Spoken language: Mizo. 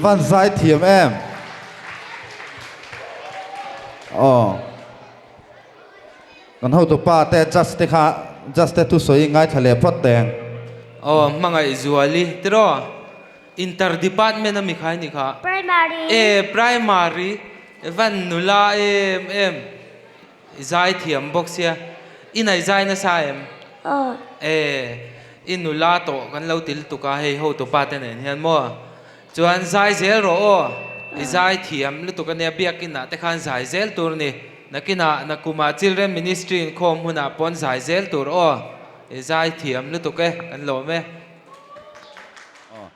Van zai thiam em. Aw. Kan hotu pa te judge te kha judge te thusawi ngaithla leh phawt teng. Aw hmangaih zuali tiraw inter department ami kha ini kha. Primary. E primary van nula em em. I zai thiam bawk sia. I nai zai nasa em? Aw. E, i nula tawh kan lo ti lutuk a hei hotu pa te nen hian maw? Chuan zai zel rawh aw. I zai thiam lutuk ania biakin ah te khan zai zel tur ni. Nakinah nakumah Children Ministry inkhawm hunah pawn zai zel tur aw. I zai thiam lutuk e, kan lawm e. Aw.